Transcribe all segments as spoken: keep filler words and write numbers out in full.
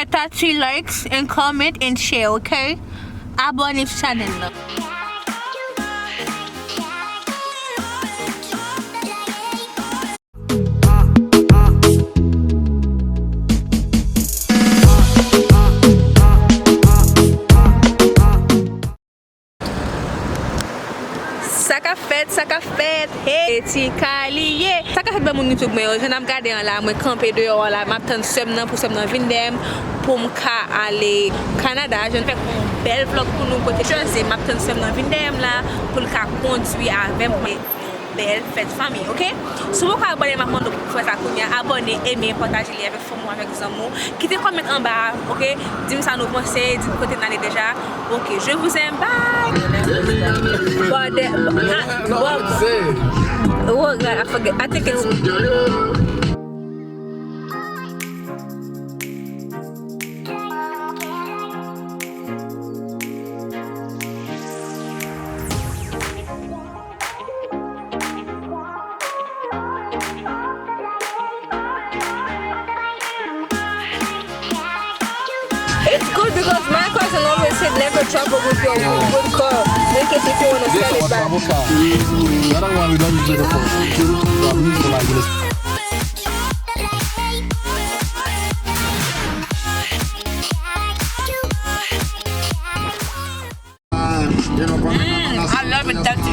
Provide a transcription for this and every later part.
Tati, likes and comment and share, ok? Abòne sou chanèl la. Sa k ap fèt, sa k ap fèt, hey, ti ka li ye. Sa k ap fèt ban moun YouTube mwen yo, jan n ap gade an la, mwen kanpe deyò an la, m ap tann sè m nan pou sè m nan vin dèyè m, pou m ka ale Kanada, jan n fè yon bèl vlòg pou nou kote Jersey, m ap tann sè m nan vin dèyè m la, pou l ka kondwi avè m, yon bèl fèt fanmi, ok? Si w poko abòne, m ap mande w pou w fè sa kounye a, abòne, eme, pataje li avèk fanmi w, avèk zanmi w. Kite kòmantè anba a, ok? Di m sa nou panse, di m kote n ale deja. Ok, je vous aime, bye! But the, but, but, oh God, I forget. I think it's It's good because my cousin always said never travel with your good car in case if you wanna sell it back. This is our travel car. I don't want to do this for, for like this. Mm, I love it, Tati.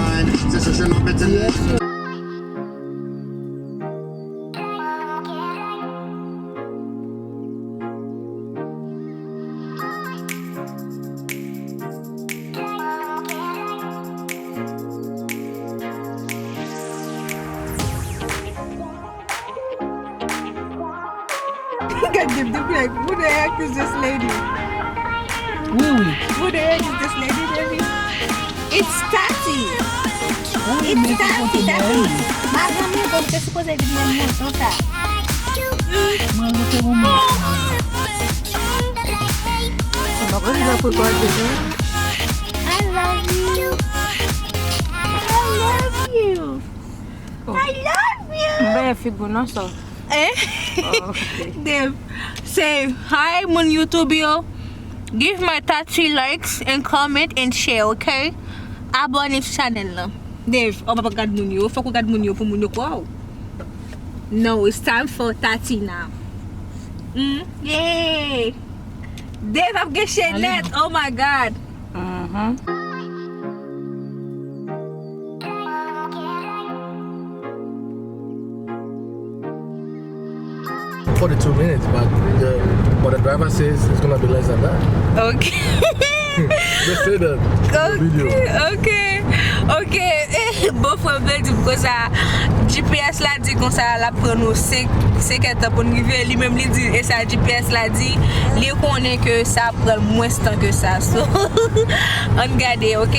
Gad Dave, Dave like, who the heck is this lady? Wi, wi. Who the heck is this lady, Dave? It's Tati. Wi, it's Tati, Tati. Mazanmi, bon, te sipoze vin menm montan sa. Mwen, mwen te bon. Mwen pa konn jan pou l pase, non. I love you. I love you. Oh. I love you. M pa figure non sa. Eh? Oh, ok. Dave, say hi, moun YouTube yo. Give my Tati likes and comment and share, ok? Abòne sou chanèl la. Dave, ou pa gad moun yo. Fòk ou gad moun yo pou moun yo kwè w. No, it's time for Tati now. Mm, yeah. Dave ap gen chenèt. Oh my God. Mhm. Forty-two minutes, but the, but the driver says it's gonna be less than that. Okay. They say that in the video. Okay, okay. Bon, frè m te di m konsa, G P S la di konsa, l ap pran nou senk, senk èdtan pou n rive. Li menm, li di, e sa G P S la di, li konnen ke sa pran mwens tan ke sa. So, ann gade, ok?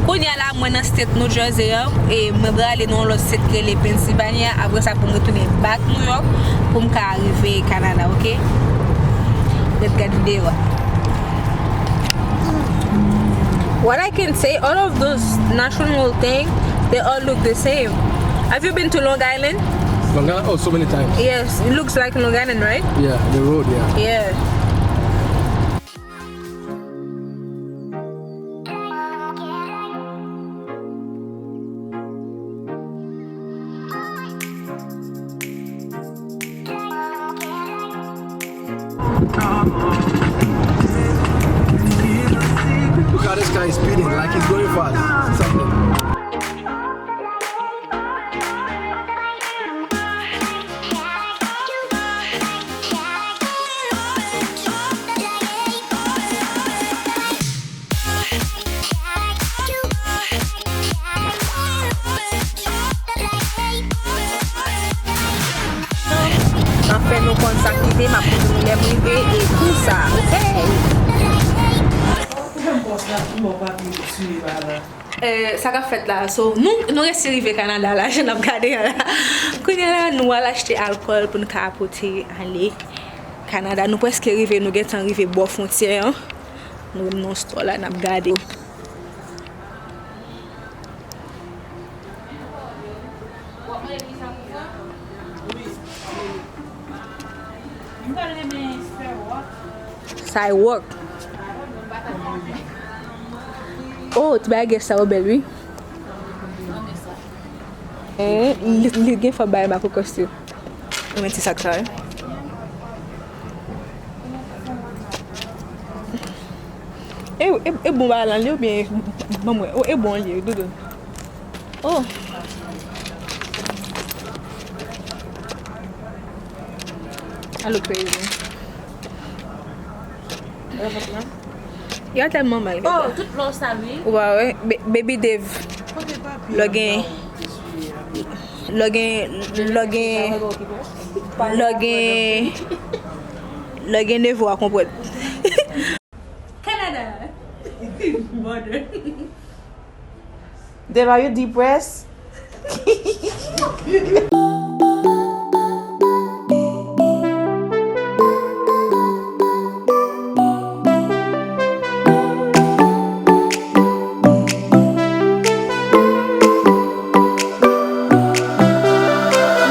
Kounye a la, mwen nan state New Jersey an, e mwen prale nan yon lòt state ki rele Pennsylvania. Apre sa, pou m retounen back New York, pou m ka rive Canada, ok? Ret gade videyo a. What I can say, all of those national thing, they all look the same. Have you been to Long Island? Long Island? Oh, so many times. Yes, it looks like Long Island, right? Yeah, the road, yeah. Yeah. Look how this guy is speeding, like he's going fast. Something. M ap fè nou konn sa k rive, m ap montre nou lè m rive e tou sa, ok? Eh, sa k ap fèt la? So, nou, nou resi rive Kanada la, jan n ap gade a la. Kounye a la, nou al achte alkòl pou n ka pote ale Kanada. Nou prèske rive, nou gentan rive bò fwontyè an. Nou nan store la, n ap gade. M ta renmen fè wòk. Thai wok. Oh, ti bagay sa yo bèl, wi. Eh, li, li gen fò bay ma kokos yo. Mwen ti sak sa, wi. E, e, e bon bagay lan li oubyen, ban m wè. Oh, e bon li ye, Doudou. Oh. Alo, crazy. Yo tèlman mal. Oh, tout lò sa, wi. Ou pa wè? Be- Baby Dave. Lò gen, lò gen, lò gen, lò gen, lò gen neve w a konprann. Canada. Border. Deva, you depressed?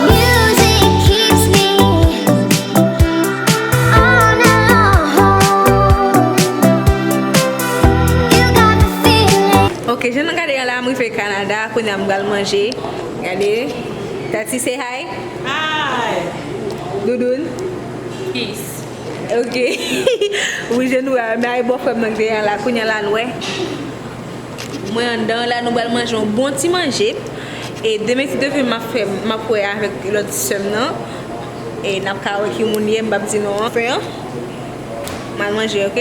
Music keeps me on a roll. You got the feeling. Ok, jan nou gade an la, m rive Kanada, kounye a m pral manje. Gade, Tati, say hi. Hi. Doudoun. Peace. Ok. Wi, je nou wè, men ay bòfrè m nan k te an la, kounye a la nou wè. Mwen anndan la, nou pral manje yon bon ti manje. E demen si Dye vle, m ap fè, m ap wè avèk lòt sè m nan. E n ap ka wè ki moun ye, m p ap di non an. Fen an. M al manje, ok?